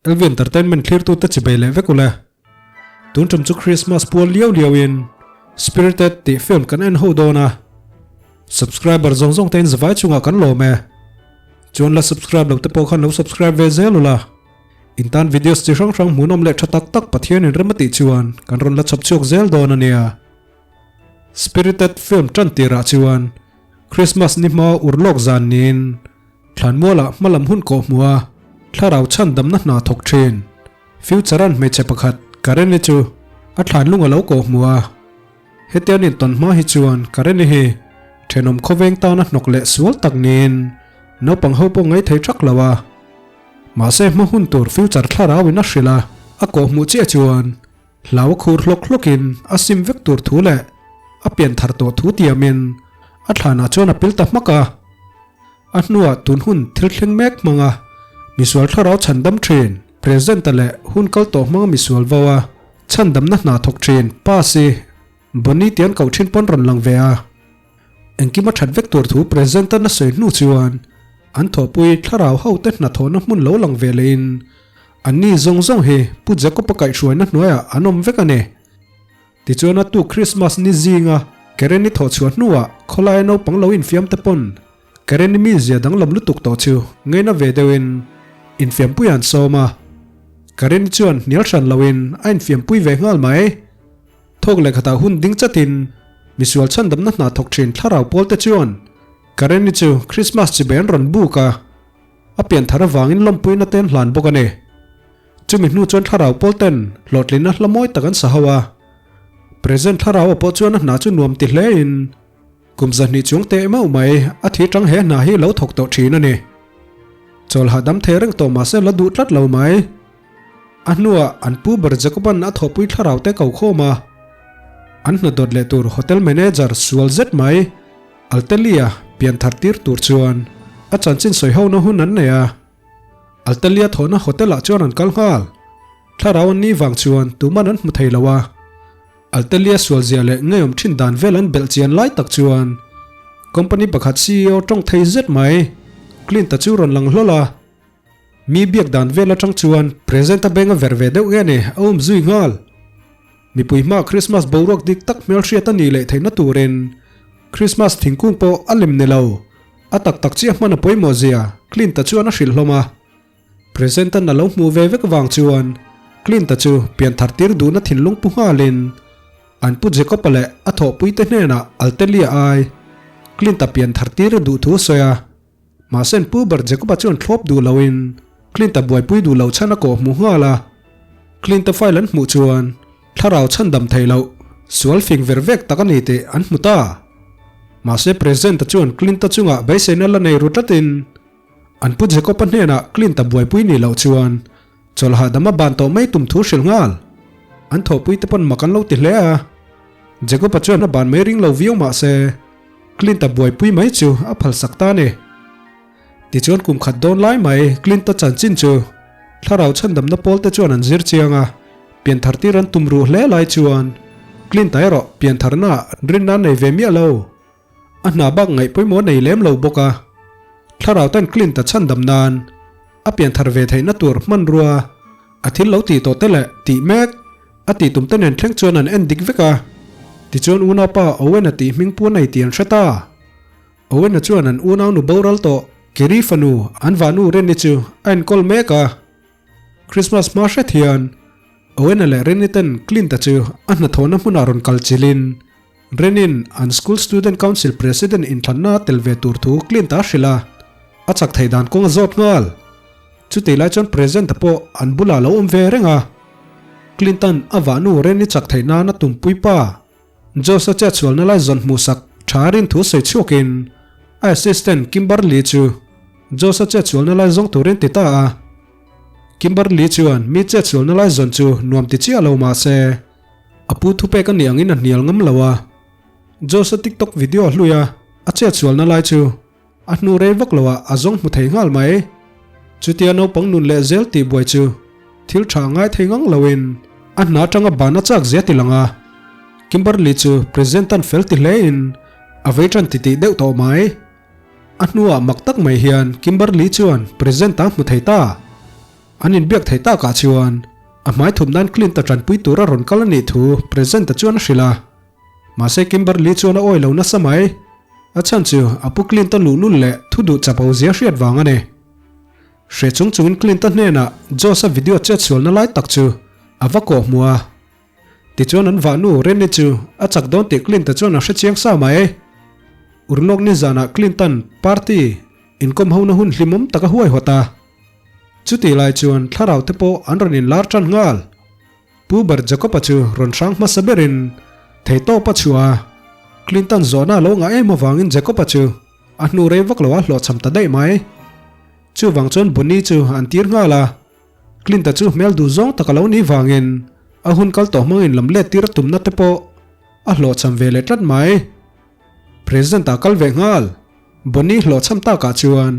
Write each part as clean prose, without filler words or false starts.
LV Entertainment thlirtute chibei leh vek ule. Tun tum chu Christmas pual liau liau in Spirited tih film kan en ho dawn a. Subscriber zawng zawng te in zavai chungah kan lawm e. Chuan la subscribe lo te pawh khan lo subscribe ve zel ula. In tan videos chi hrang hrang hmuhnawm leh tha tak tak Pathian in rem a tih chuan kan rawn la chhawp chhuak zel dawn a nia. Spirited film tan tirah chuan Christmas ni hma urlawk zan niin Thlanmualah hmalam hun kawh hmuh a, thlarau chhandamna hna thawk thin. Future-a'n hmeichhe pakhat, Karen-i chu a thlanlung a lo kawh hmuh a. Hetian intawn hma hi chuan Karen-i hi thenawm khawveng tana hnawk leh sual tak niin naupang ho pawh ngaih thei thak lo a. Mahse hma hun tur future thlarauin a hrilh a, a kawh hmuh chiah chuan Hlau a khur hlawk hlawkin a sim vek tur thu leh a pian thar tawh thu tiamin a thlanah chuan a pil ta hmak a. A hnuah tun hun thil thleng mek hmanga misual thlarau chhandam thin President-a leh hun kal tawh hmanga misual vo a chhandamna hna thawk thin Pa si Bonnie tian koh thin pawn rawn lang ve a. Engkim a that vek tur thu President-an a sawi hnu chuan an thawhpui thlarau hote hnathawhna hmun lo lang ve lehin Anni zawng zawng hi Pu Jacob-a kaihhruaina hnuaiah an awm vek a ni. Tichuan a tu Krismas ni zinga Karen-i thawh chhuah hnuah khawlaia naupang lo infiam te pawn Karen-i mizia danglam lutuk tawh chu ngaina ve deuhin infiampuiah an sawm a. Karen-i chuan hnial hran loin a infiampui ve nghal mai. Thawk leh khatah hun ding chatin misual chhandamna hna thawk thin thlarau pawl te chuan Karen-i chu Krismas chibai an rawn buk a. A pian thar avangin lawmpuina te an hlan bawk a ni. Chumi hnu chuan thlarau pawl ten hlawhtlinna hla mawi tak an sa ho a. Present thlarau ah pawh chuan a hna chu nuam ti hle in kum zahnih chuang teh mauh mai a thi tang he hna hi lo thawk tawh thin a ni. Chawl hahdam thei reng tawh mahse la duh tlat lo mai. A hnuah an pu ber Jacob-a'n a thawhpui thlarau te ko khawm a. An hna dawt leh tur hotel manager sual zet mai Altelia pian thar tir tur chuan a chanchin sawi hona hun an nei a. Altelia thawhna hotel ah chuan an kal nghal. Thlarau an nih vang chuan tuman an hmu thei lo a. Altelia sualzia leh ngeiawm thin dan vel an belh chian lai tak chuan company pakhat CEO tawng thei zet mai Clint-a chu rawn lang hlawl a. Mi biak dan vel atang chuan present a beng a ver ve deuh nge ni a um zui nghal. Mipui hma Christmas boruak dik tak hmelhriat a nih leh theihna turin Christmas thingkung pawh a lem ni lo. A tak tak chiah hman a pawimawh zia Clint-a chuan a hrilh hlawm a. Present an a lo hmuh ve vek vang chuan Clint-a chu pianthar tir duhna thinlung pu nghalin an pu Jacob-a leh a thawhpuite hnenah Altelia ai Clint-a pianthar tir a duh thu a sawi a. Mahse Pu ber Jacob-a chuan thlawp duh loin Clint-a buaipui duh loh chhan a kawh hmuh nghal a. Clint-a file an hmuh chuan thlarau chhandam theih loh sual fing ver vek tak a ni tih an hmu ta. Mahse President-a chuan Clint-a chungah beiseina la nei ru tlatin an Pu Jacob-a hnenah Clint-a buaipui nih loh chuan chawlh hahdam a ban tawh mai tum thu hrilh nghal. An thawhpui te pawn mak an lo ti hle a. Jacob-a chuan a ban mai ring lo viau mahse Clint-a buaipui mai chu a phalsak ta a ni. Tichuan kum khat dawn lai mai Clint-a chanchin chu thlarau chhandamna pawl te chuan an zir chiang a, pianthar tir an tum ruh hle lai chuan Clint-a erawh piantharna ah rinna a nei ve miah lo. A hna bak ngaih pawimawh a nei lem lo bawk a. Thlarau ten Clint-a chhandam nan a pianthar ve theihna tur hmanrua a thil lo tih tawh te leh tih mek A tih tum te nen thleng chuan an en dik vek a. Tichuan unaupa Owen-a tih hming pu a nei tih an hre ta. Owen-a chuan an unau nu boral tawh Kerry fanu an vahnu Renny chu a enkawl mek a. Christmas hma hret hian Owen-a leh Renny ten Clint-a chu a hnathawhna hmunah rawn kal chilhin Renny-in an school student council president inthlanna a tel ve tur thu Clint-a a hrilh a. A chak theih dan kawng a zawt nghal. Chutih lai chuan President-a pawh an bulah a lo awm ve reng a. Clinton a vahnu Renny chak theih nan a tumpui pa Josh-a chetsualna lai zawn hmuhsak tha rin thu sawi chhuakin a assistant Kimberly chu Josh-a chetsualna lai zawng turin ti ta a. Kimberly chuan mi chetsualna lai zawn chu nuam ti chiah lo mah se a pu thupek a nih angin a hnial ngam lo a. Josh-a TikTok video a hlui a, a chetsualna lai chu A hnu rei vak loah a zawng hmu thei nghal mai. Chutia naupang nun leh zel tih buai chu thil tha ngai thei ngang loin a hna atanga ban a chak zia ti lang a. Kimberly chu President an fel ti hlein a vei tan ti tih deuh tawh mai. A hnuah mak tak mai hian Kimberly chuan President a hmu thei ta. An inbiak thei takah chuan a hmai thup nan Clint-a tanpui tura rawn kal a nih thu Present-a chuan a hrilh a. Mahse Kimberly chuan a awi lo nasa mai. A chhan chu a pu Clint-a luhlul leh thu duh chapo zia hriat vang a ni. Hre chung chungin Clint-a hnenah Josh-a video chetsualna lai tak chu a va kawh hmu a. Tichuan an vahnu Rennie chu a chak dawn tih Clint-a chuan a hre chiang sa mai. Urlawk nizanah Clint-a'n party inkawm hona hun hlimawm tak a huaihawt a. Chutih lai chuan thlarau te pawh an rawn inlar tan nghal. Pu ber Jacob-a chu rawn hrang hmasa berin theihtawp a chhuah a, Clinton zawhna a lo ngah em avangin Jacob-a chu a hnu rei vak lo a hlawhchham ta daih mai. Chuvang chuan Bonnie chu an tir nghal a, Clint-a chu hmel duh zawng tak a lo nih vangin a hun kal tawh hmangin lam let tir a tumna te pawh a hlawhchham ve leh tlat mai. President-a kal ve nghal. Bonnie hlawhchham takah chuan.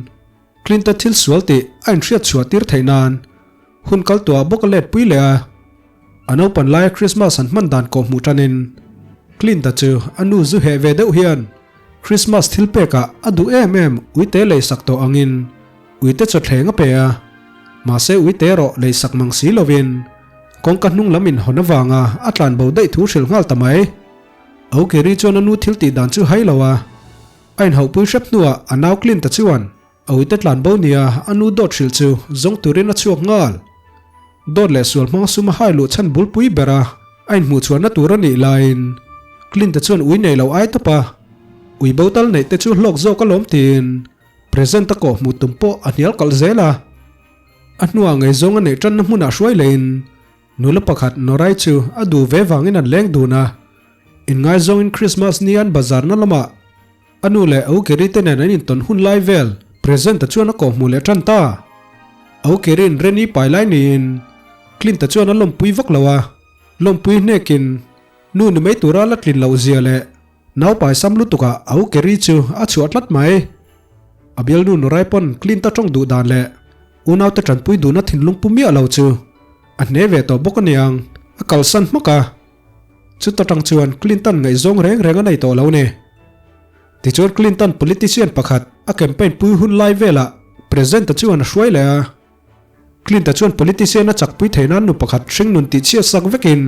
Clinton thil sual tih a inhriat chhuah tir theih nan hun kal tuah bawk a let pui leh a. A naupan laia Christmas an hman dan kawh hmuh tanin Clinta chu a nu zu heh ve deuh hian Christmas thil pekah a duh em em uite leisak tawh angin uite chawthleng a pe a. Mahse uite erawh leisak mang si lovin kawngka hnung lam inhawn avanga a tlanbo daih thu hrilh nghal ta mai. Okeri chuan a nu thil tih dan chu hai lo a. A inhauhpui hrep hnuah a nau Clint-a chuan a uite tlan bo nia a nu dawt hrilh chu zawng turin a chhuak nghal. Dawt leh sual hmang sum a hai luh chhan bulpui bera a inhmuhchhuahna tur a nih laiin Clint-a chuan ui nei lo ai tawp a, ui bo tal neih te chu hlawk zawk alawm tiin present a kawh hmuh tum pawh a hnial kalh zel a. A hnuah ngaihzawng a neih tanna hmunah hruai lehin Nula pakhat Norai chu a duh ve vangin an leng dun a, inngaizawngin Christmas ni an bazarna lamah a nu leh a u Kerry te nen an intawn hun lai vel Present-a chuan a kawhhmuh leh tan ta. A u Kerry-in Rennie pai lai niin Clint-a chuan a lawmpui vak lo a, lawmpui hnekin nu ni mai tura la tlin loh zia leh nau pai sam lutukah a u Kerry chu a chhuah tlat mai. A bialnu Norai pawn Clint-a tawng duh dan leh unaute tanpui duhna thinlung pu miah lo chu A hne ve tawh bawk aniang, a kalsan hmak a. Chuta tang chuan Clinton ngaihzawng reng reng a nei tawh lo ni. Tichuan Clinton politician pakhat a campaign pui hun lai velah President-a chuan a hruai leh a. Clinton chuan politician a chakpui thei nan nu pakhat hringnun tihchhiat sak vekin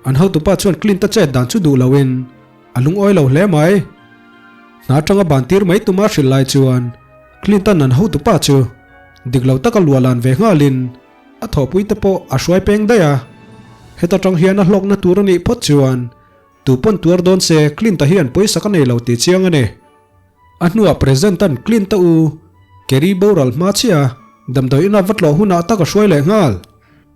an hotupa chuan Clinton chet dan chu duh loin a lungawi lo hle mai. Hna atanga ban tir mai tuma hrilh lai chuan Clinton an hotupa chu dik lo taka luahlan ve nghalin A thawhpui te pawh a hruai peng daih a, heta tang hian a hlawkna tur a nih phawt chuan tu pawn tuar dawn se Clint-a hian pawisa ka nei lo tih chiang a ni. A hnuah President-a'n Clint-a u Kerry boral hma chiah a damdawi ina va tlawh hunah tak a hruai leh nghal.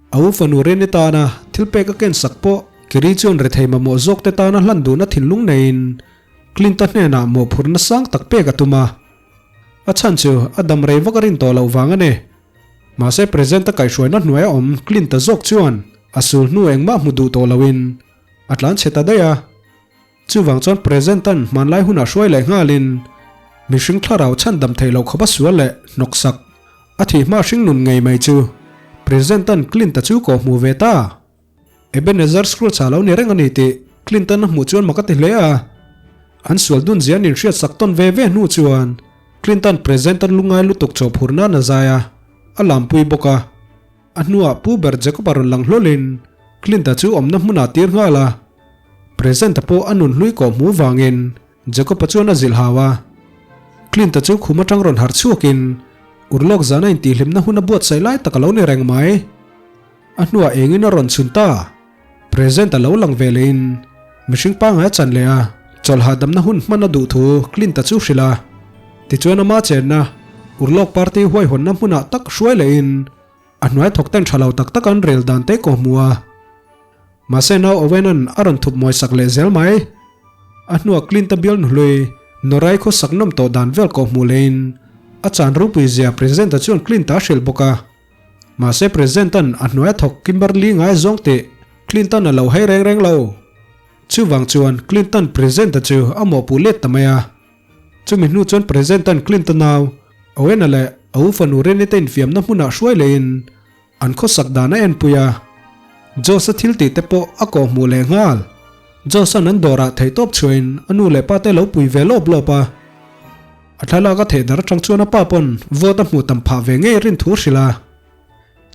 A u fanu Rene tana thil pek a ken sak pawh Kerry chuan rethei mamawh zawk te tana hlan duhna thinlung neiin Clint-a hnenah mawhphurhna sang tak pek a tum a. A chhan chu a dam rei vak a rin tawh loh vang a ni. Mahse President a kaihhruaina hnuaia awm Clint-a zawk chuan a sul hnu engmah hmu duh tawh loin a tlan chhe ta daih a. Chuvang chuan President-a'n hmanlai hunah hruai leh nghalin mihring thlarau chhan dam theih loh khawp a sual leh hnawksak a thih hma hringnun ngei mai chu President-a'n Clint-a chu kawh hmu ve ta. Ebenezer Scrooge a lo ni reng a ni tih Clinton a hmuh chuan mak a ti hle a. An sual dun zia an inhriat sak tawn ve ve hnu chuan Clinton President an lungngai lutuk chaw phur nan a zai a, a lampui bawk a. A hnuah Pu ber Jacob a rawn lang hlawlin Clinton chu awmna hmunah tir nghal a. President-a pawh a nun hlui kawh hmu vangin Jacob-a chuan a zilh hau a. Clint-a chu khum atang rawn harh chhuakin urlawk zana intihhlimna hun a buatsaih lai tak a lo ni reng mai. A hnuah engin a rawn chhun ta. Present a lo lang ve lehin mihring pangngai a chan leh a, chawlh hahdamna hun hman a duh thu Clint-a chu hrilh a. Tichuan ama chenna urlawk party huaihawnna hmunah tak hruai lehin a hnuai thawk ten tha lo tak tak an rel dan te kawh hmu a. Mahse nau Owen-a'n a rawn thup mawi sak leh zel mai. A hnuah Clint-a bial nuhlui Norai khaw sak nawm tawh dan vel kawh hmuh lehin a chan ropui zia President-a chuan Clint-a a hrilh bawk a. Mahse President-a'n a hnuaia thawk Kimberly ngai zawng tih Clinton a lo hei reng reng lo. Chuvang chuan Clinton President-a chu a mawhpuh let ta mai a. Chumi hnu chuan President-a'n Clinton nau Owen-a leh a u fanu Rennie te infiamna hmunah hruai lehin An khawsak dan a enpui a, Josh-a thil tih te pawh a kawh hmuh leh nghal. Josh-a'n an dawrah theihtawp chhuahin a nu leh pa te lo pui ve lawp lawp a. A thlalak a theih dar atang chuan a pa pawn vote a hmuh tam phah ve ngei rin thu hrilh a.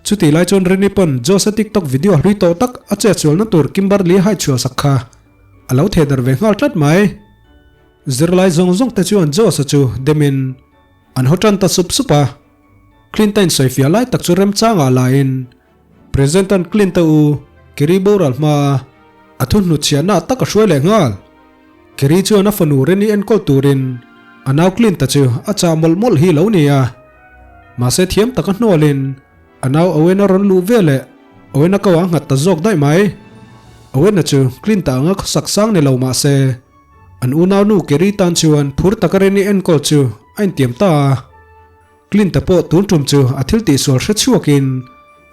Chutih lai chuan Rini pawn Josh-a TikTok video hlui tawh tak a chetsualna tur Kimberly a haichhuah sak kha a lo thehdarh ve nghal tlat mai. Zirlai zawng zawng te chuan Josh-a chu demin an haw tan ta sup sup a. Clint-a insawifiah lai tak chu remchangah laiin President-a'n Clint-a u Kerry boral hmaa a thu hnutchhiahna tak a hruai leh nghal. Kerry chuan a fanu Rennie enkawl turin a nau Clint-a chu a chah mawlh mawlh hi lo ni a. Mahse thiam taka hnualin a nau Owen-a rawn luh ve leh Owen-a ko a nghat ta zawk daih mai. Owen-a chu Clint-a anga khawsak sang ni lo mahse an unaunu Kerry tan chuan phur taka Rennie enkawl chu a intiam ta a. Clint-a pawh tun tum chu a thil tihsual hre chhuakin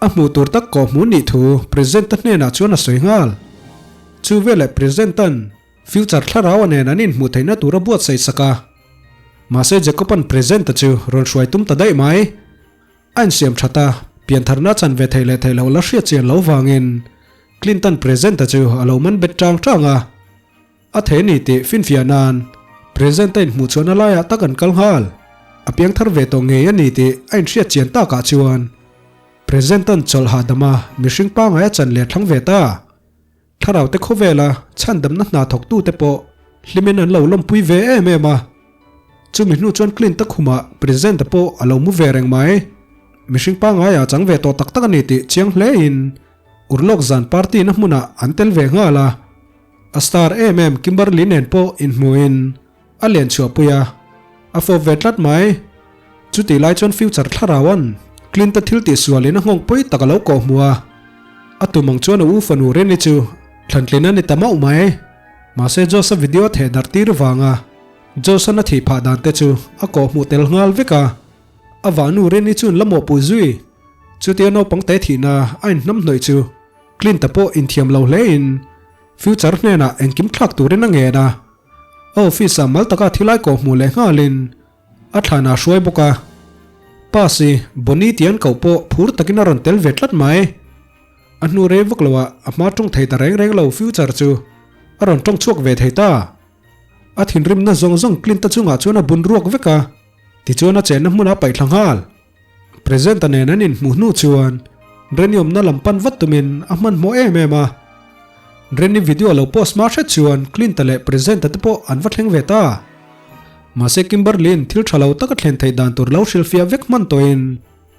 a hmuh tur tak kawh hmuh nih thu President-a hnenah chuan a sawi nghal. Chu veleh President-a'n future thlarau a nen an inhmuh theihna tur a buatsaih sak a. Mahse Jacob-a'n President-a chu rawn hruai tum ta daih mai. A insiam that a, piantharna chan ve theih leh theih loh la hriat chian lo vangin Clint-a'n President-a chu a lo man bet tang tang a. A thei a ni tih finfiah nan President a inhmuh chhuahna laiah tak an kal nghal. A piang thar ve tawh ngei a ni tih a inhriat chian takah chuan President an chawlh hahdam a, mihring pangai a chan leh thlang ve ta. Thlarau te khawvela chhandamna hna thawktute pawh hlimin an lo lawmpui ve em em a. Chumi hnu chuan Clint-a khumah President-a pawh a lo mu ve reng mai. Mihring pangai a chang ve tawh tak tak a ni tih chiang hlein Urlawk zan party-na hmunah an tel ve nghal a. A star em em Kimberly nen pawh inhmuhin a len chhuahpui a, a fawp ve tlat mai. Chutih lai chuan future thlarauan Clint-a thil tihsualin a nghawng pawi tak a lo kawh hmu a, a tum ang chuan a u fanu Rennie chu thlantlin a ni ta mauh mai. Mahse Josh-a video a theh darh tir vanga Josh-an a thih phah dan te chu a kawh hmuh tel nghal vek a, a vahnu Rennie chuan la mawhpuh zui. Chutia naupang te thihna a inhnam hnawih chu Clint-a pawh inthiam lo hlein Future hnenah engkim thlak turin a ngen a, a office-ah mal taka thilai kawh hmuh leh nghalin a thlanah a hruai bawk a. Pass i Bonnie tih an koh pawh phur takin a rawn tel ve tlat mai. A hnu rei vak loah a hma tawng thei ta reng reng lo Future chu a rawn tawng chhuak ve thei ta. A thinrimna zawng zawng Clint-a chungah chuan a bun ruak vek a, tichuan a chenna hmunah a paihthla nghal. Present-a nen an inhmuh hnu chuan Rennie awmna lam pan vat tumin a hmanhmawh em em a. Rennie video lo post hma hret chuan Clint-a leh Present-a te pawh an va thleng ve ta. Mahse Kimberly-in thil tha lo taka thlen theih dan tur lo hrilhfiah vek hman tawhin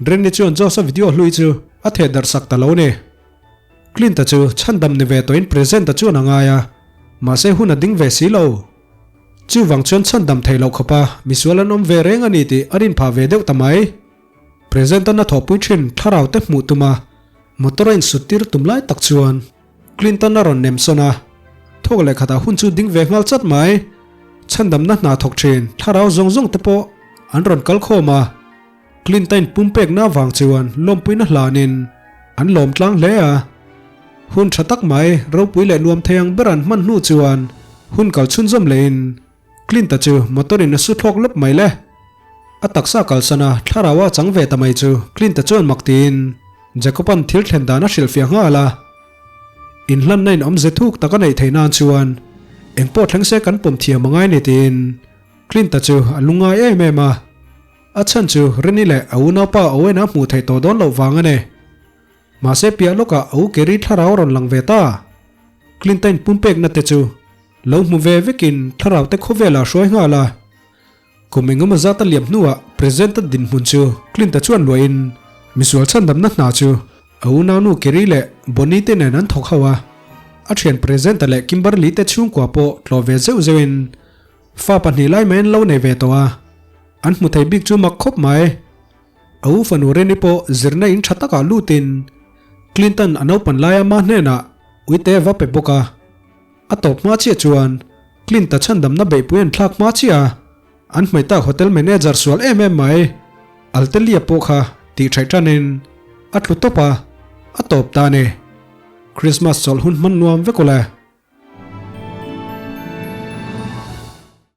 Rennie chuan Josh-a video hlui chu a theh darh sak ta lo ni. Clint-a chu chhandam ni ve tawhin Present-a chuan a ngai a, mahse hun a ding ve si lo. Chuvang chuan chhandam theih loh khawpa misual an awm ve reng a ni tih a rin phah ve deuh ta mai. President-an a thawhpui thin thlarau te hmuh tuma motor a insut tir tum lai tak chuan Clinton a rawn nem sawn a, thawk leh khatah hun chu ding ve nghal chat mai. Chhandamna hna thawk thin thlarau zawng zawng te pawh an rawn kal khawm a, Clinton pumpekna avang chuan lawmpuina hlanin an lawm tlang hle a. Hun tha tak mai ropui leh nuam thei ang ber an hman hnu chuan hun kal chhunzawm lehin Clint-a chu motor in a su thlawk lawp mai le. A taksa kalsan a thlarau a chang ve ta mai chu Clint-a chuan mak tiin Jacob-a'n thil thlen dan a hrilhfiah nghal a. Inhlanna in awmze thuk tak a neih theih nan chuan engpawh thleng se kan pawm thiam a ngai ni tiin Clint-a chu a lungngai em em a. A chhan chu Rennie leh a unaupa Owen-a hmuh theih tawh dawn loh vang a ni. Mahse piah lawkah a u Kerry thlarau a rawn lang ve ta. Clinton pumpekna te chu lo hmu ve vekin thlarau te khawvelah a hruai nghal a. Kum engemaw zat a liam hnuah President-a dinhmun chu Clint-a chuan luahin misual chhandamna hna chu a unaunu Kerry leh Bonnie te nen an thawk ho a. A thian President-a leh Kimberly te chhungkua pawh tlawh ve zeuh zeuhin fa pahnih lai mai an lo nei ve tawh a. An hmu thei bik chu mak khawp mai. A u fanu Reni pawh zirna in tha takah lutin Clinton a naupan laia ma hnenah uite a va pe bawk a. A tawp hma chiah chuan Clint-a chhandamna beihpui an thlak hma chiah a, an hmei tak hotel manager sual em em mai Altelia pawh kha tih thaih tanin a tlu tawp a, a tawp ta a ni. Christmas chawlh hun hman nuam vek aw le.